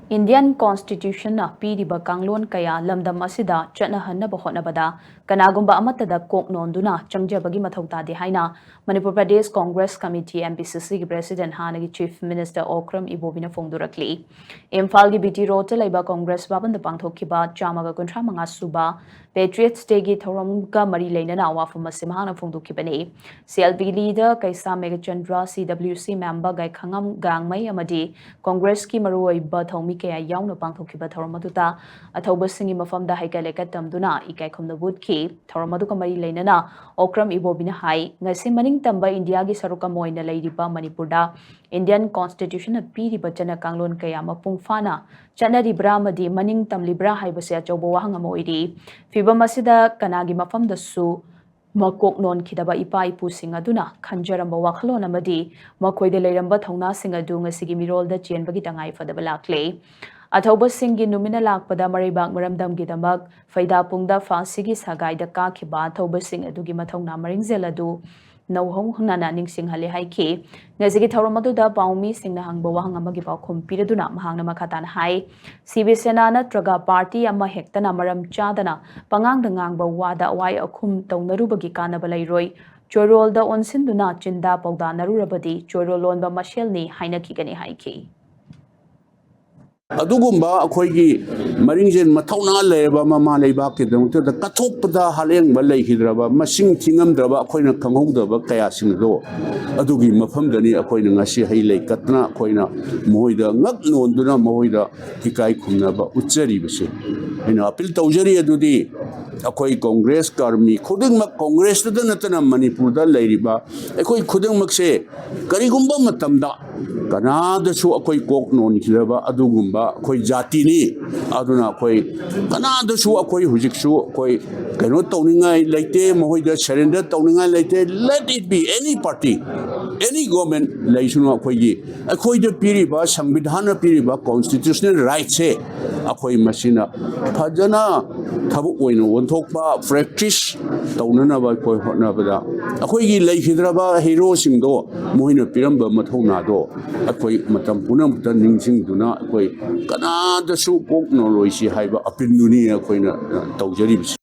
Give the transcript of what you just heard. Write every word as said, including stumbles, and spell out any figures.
Indian Constitution ꯅ ꯄꯤꯔꯤꯕ ꯀꯥꯡꯂꯣꯟ ꯀꯌꯥ ꯂꯝꯗꯝ ꯑꯁꯤꯗ ꯆꯠꯅꯍꯟꯅꯕ ꯍꯣꯠꯅꯕꯗ ꯀꯅꯥꯒꯨꯝꯕ ꯑꯃꯠꯇꯗ ꯀꯣꯛ ꯅꯣꯟꯗꯨꯅ ꯆꯪꯖꯕꯒꯤ ꯃꯊꯧ ꯇꯥꯗꯦ ꯍꯥꯏꯅ Manipur Pradesh Congress committee, M P C C ꯒꯤ president, ꯍꯥꯟꯅꯒꯤ Chief Minister ꯑꯣꯀ꯭ꯔꯝ ꯏꯕꯣꯕꯤꯅ ꯐꯣꯡꯗꯣꯔꯛꯂꯤ꯫ ꯏꯝꯐꯥꯜꯒꯤ B T Road ꯇ ꯂꯩꯕ ꯀꯣꯡꯒ꯭ꯔꯦꯁ ꯚꯕꯟꯗ ꯄꯥꯡꯊꯣꯛꯈꯤꯕ ꯆꯥꯝꯃꯒ ꯀꯨꯟꯊ꯭ꯔꯥ ꯃꯉꯥ ꯁꯨꯕ Patriots Day ꯒꯤ ꯊꯧꯔꯝꯒ ꯃꯔꯤ ꯂꯩꯅꯅ ꯋꯥꯐꯝ ꯑꯁꯤ ꯃꯍꯥꯛꯅ ꯐꯣꯡꯗꯣꯛꯈꯤꯕꯅꯤ꯫ C L P leader ꯀꯩꯁꯥ Meghachandra, C W C member ꯒꯥꯏꯈꯉꯝ ꯒꯥꯡꯃꯩ ꯑꯃꯗꯤ ꯀꯣꯡꯒ꯭ꯔꯦꯁꯀꯤ ꯃꯔꯨꯑꯣꯏꯕ ꯊꯧꯃꯤ ꯀꯌꯥ ꯌꯥꯎꯅ ꯄꯥꯡꯊꯣꯛꯈꯤꯕ ꯊꯧꯔꯝ ꯑꯗꯨꯗ ꯑꯊꯧꯕꯁꯤꯡꯒꯤ ꯃꯐꯝꯗ ꯍꯩꯀꯠ ꯂꯩꯀꯠ ꯇꯝꯗꯨꯅ ꯏꯀꯥꯏ ꯈꯨꯝꯅꯕ ꯎꯠꯈꯤ꯫ ꯊꯧꯔꯝ ꯑꯗꯨꯒ ꯃꯔꯤ ꯂꯩꯅꯅ ꯑꯣꯀ꯭ꯔꯝ ꯏꯕꯣꯕꯤꯅ ꯍꯥꯏ, ꯉꯁꯤ ꯃꯅꯤꯡꯇꯝꯕ ꯏꯟꯗꯤꯌꯥꯒꯤ ꯁꯔꯨꯛ ꯑꯃ ꯑꯣꯏꯅ ꯂꯩꯔꯤꯕ ꯃꯅꯤꯄꯨꯔꯗ Indian Constitution ꯅ ꯄꯤꯔꯤꯕ ꯆꯠꯅ ꯀꯥꯡꯂꯣꯟ ꯀꯌꯥ ꯃꯄꯨꯡ ꯐꯥꯅ ꯆꯠꯅꯔꯤꯕ꯭ꯔꯥ ꯑꯃꯗꯤ ꯃꯅꯤꯡ ꯇꯝꯂꯤꯕ꯭ꯔꯥ ꯍꯥꯏꯕꯁꯤ ꯑꯆꯧꯕ ꯋꯥꯍꯪ ꯑꯃ ꯑꯣꯏꯔꯤ꯫ ꯐꯤꯚꯝ ꯑꯁꯤꯗ ꯀꯅꯥꯒꯤ ꯃꯐꯝꯗꯁꯨ ꯃꯀꯣꯛ ꯅꯣꯟꯈꯤꯗꯕ ꯏꯄꯥ ꯏꯄꯨꯁꯤꯡ ꯑꯗꯨꯅ ꯈꯟꯖꯔꯝꯕ ꯋꯥꯈꯜꯂꯣꯟ ꯑꯃꯗꯤ ꯃꯈꯣꯏꯗ ꯂꯩꯔꯝꯕ ꯊꯧꯅꯥꯁꯤꯡ ꯑꯗꯨ ꯉꯁꯤꯒꯤ ꯃꯤꯔꯣꯜꯗ ꯆꯦꯟꯕꯒꯤ ꯇꯉꯥꯏ ꯐꯗꯕ ꯂꯥꯛꯂꯦ꯫ ꯑꯊꯧꯕꯁꯤꯡꯒꯤ ꯅꯨꯃꯤꯠꯅ ꯂꯥꯛꯄꯗ ꯃꯔꯩꯕꯥꯛ ꯃꯔꯝꯗꯝꯒꯤꯗꯃꯛ ꯐꯩꯗꯥꯄꯨꯡꯗ ꯐꯥꯁꯤꯒꯤ ꯁꯒꯥꯏꯗ ꯀꯥꯈꯤꯕ ꯑꯊꯧꯕꯁꯤꯡ ꯑꯗꯨꯒꯤ ꯃꯊꯧꯅꯥ ꯃꯔꯤꯡꯖꯦꯜ ꯑꯗꯨ ꯅꯧꯍꯧꯅꯅ ꯅꯤꯡꯁꯤꯡꯍꯜꯂꯦ ꯍꯥꯏꯈꯤ꯫ ꯉꯁꯤꯒꯤ ꯊꯧꯔꯝ ꯑꯗꯨꯗ ꯄꯥꯎꯃꯤꯁꯤꯡꯅ ꯍꯪꯕ ꯋꯥꯍꯪ ꯑꯃꯒꯤ ꯄꯥꯎꯈꯨꯝ ꯄꯤꯔꯗꯨꯅ ꯃꯍꯥꯛꯅ ꯃꯈꯥ ꯇꯥꯅ ꯍꯥꯏ, ꯁꯤꯕ ꯁꯦꯅꯥ ꯅꯠꯇ꯭ꯔꯒ ꯄꯥꯔꯇꯤ ꯑꯃ ꯍꯦꯛꯇꯅ ꯃꯔꯝ ꯆꯥꯗꯅ ꯄꯉꯥꯡꯗ ꯉꯥꯡꯕ ꯋꯥꯗ ꯑꯋꯥꯏ ꯑꯈꯨꯝ ꯇꯧꯅꯔꯨꯕꯒꯤ ꯀꯥꯟꯅꯕ ꯂꯩꯔꯣꯏ꯫ ꯆꯣꯏꯔꯣꯜꯗ ꯑꯣꯟꯁꯤꯟꯗꯨꯅ ꯆꯤꯟꯗꯥ ꯄꯥꯎꯗꯥꯅꯔꯨꯔꯕꯗꯤ ꯆꯣꯏꯔꯣꯜ ꯂꯣꯟꯕ ꯃꯁꯦꯜꯅꯤ ꯍꯥꯏꯅꯈꯤꯒꯅꯤ ꯍꯥꯏꯈꯤ꯫ ꯑꯗꯨꯒꯨꯝꯕ ꯑꯩꯈꯣꯏꯒꯤ ꯃꯔꯤꯡꯖꯦꯜ ꯃꯊꯧꯅꯥ ꯂꯩꯔꯕ ꯃꯃꯥ ꯂꯩꯕꯥꯛꯀꯤꯗꯃꯛꯇ ꯀꯠꯊꯣꯛꯄꯗ ꯍꯥꯂꯦꯡꯕ ꯂꯩꯈꯤꯗ꯭ꯔꯕ, ꯃꯁꯤꯡ ꯊꯤꯉꯝꯗ꯭ꯔꯕ, ꯑꯩꯈꯣꯏꯅ ꯈꯪꯍꯧꯗꯕ ꯀꯌꯥꯁꯤꯡ ꯑꯗꯣ ꯑꯗꯨꯒꯤ ꯃꯐꯝꯗꯅꯤ ꯑꯩꯈꯣꯏꯅ ꯉꯁꯤ ꯍꯩ ꯂꯩ ꯀꯠꯇꯅ ꯑꯩꯈꯣꯏꯅ ꯃꯈꯣꯏꯗ ꯉꯛ ꯅꯣꯟꯗꯨꯅ ꯃꯈꯣꯏꯗ ꯏꯀꯥꯏ ꯈꯨꯝꯅꯕ ꯎꯠꯆꯔꯤꯕꯁꯦ꯫ ꯑꯩꯅ ꯑꯄꯤꯜ ꯇꯧꯖꯔꯤ ꯑꯗꯨꯗꯤ ꯑꯩꯈꯣꯏ ꯀꯣꯡꯒ꯭ꯔꯦꯁ ꯀꯔꯃꯤ ꯈꯨꯗꯤꯡꯃꯛ, ꯀꯣꯡꯒ꯭ꯔꯦꯁꯇꯨꯗ ꯅꯠꯇꯅ ꯃꯅꯤꯄꯨꯔꯗ ꯂꯩꯔꯤꯕ ꯑꯩꯈꯣꯏ ꯈꯨꯗꯤꯡꯃꯛꯁꯦ ꯀꯔꯤꯒꯨꯝꯕ ꯃꯇꯝꯗ ꯀꯅꯥꯗꯁꯨ ꯑꯩꯈꯣꯏ ꯀꯣꯛ ꯅꯣꯟꯈꯤꯗꯕ ꯑꯗꯨꯒꯨꯝꯕ ꯑꯩꯈꯣꯏ ꯖꯥꯇꯤꯅꯤ꯫ ꯑꯗꯨꯅ ꯑꯩꯈꯣꯏ ꯀꯅꯥꯗꯁꯨ ꯑꯩꯈꯣꯏ ꯍꯧꯖꯤꯛꯁꯨ ꯑꯩꯈꯣꯏ ꯀꯩꯅꯣ ꯇꯧꯅꯤꯡꯉꯥꯏ ꯂꯩꯇꯦ, ꯃꯈꯣꯏꯗ surrender ꯇꯧꯅꯤꯡꯉꯥꯏ ꯂꯩꯇꯦ꯫ Let it be any party꯫ Any government ꯂꯩꯁꯅꯨ, ꯑꯩꯈꯣꯏꯒꯤ, ꯑꯩꯈꯣꯏꯗ ꯄꯤꯔꯤꯕ, ꯁꯪꯕꯤꯙꯥꯟꯅ ꯄꯤꯔꯤꯕ ꯀꯣꯟꯁꯇꯤꯇ꯭ꯌꯨꯁꯅꯦꯜ ꯔꯥꯏꯠꯁꯦ ꯑꯩꯈꯣꯏ ꯃꯁꯤꯅ ꯐꯖꯅ ꯊꯕꯛ ꯑꯣꯏꯅ ꯑꯣꯟꯊꯣꯛꯄ, ꯄ꯭ꯔꯦꯛꯇꯤꯁ ꯇꯧꯅꯅꯕ ꯑꯩꯈꯣꯏ ꯍꯣꯠꯅꯕꯗ, ꯑꯩꯈꯣꯏꯒꯤ ꯂꯩꯈꯤꯗ꯭ꯔꯕ ꯍꯤꯔꯣꯁꯤꯡꯗꯣ, ꯃꯣꯏꯅ ꯄꯤꯔꯝꯕ ꯃꯊꯧꯅꯥꯗꯣ ꯑꯩꯈꯣꯏ ꯃꯇꯝ ꯄꯨꯝꯅꯃꯛꯇ ꯅꯤꯡꯁꯤꯡꯗꯨꯅ ꯑꯩꯈꯣꯏ ꯀꯅꯥꯗꯁꯨ ꯀꯣꯛꯅꯔꯣꯏꯁꯤ ꯍꯥꯏꯕ ꯑꯄꯤꯜꯗꯨꯅꯤ ꯑꯩꯈꯣꯏꯅ, ꯑ, ꯇꯧꯖꯔꯤꯕꯁꯤ꯫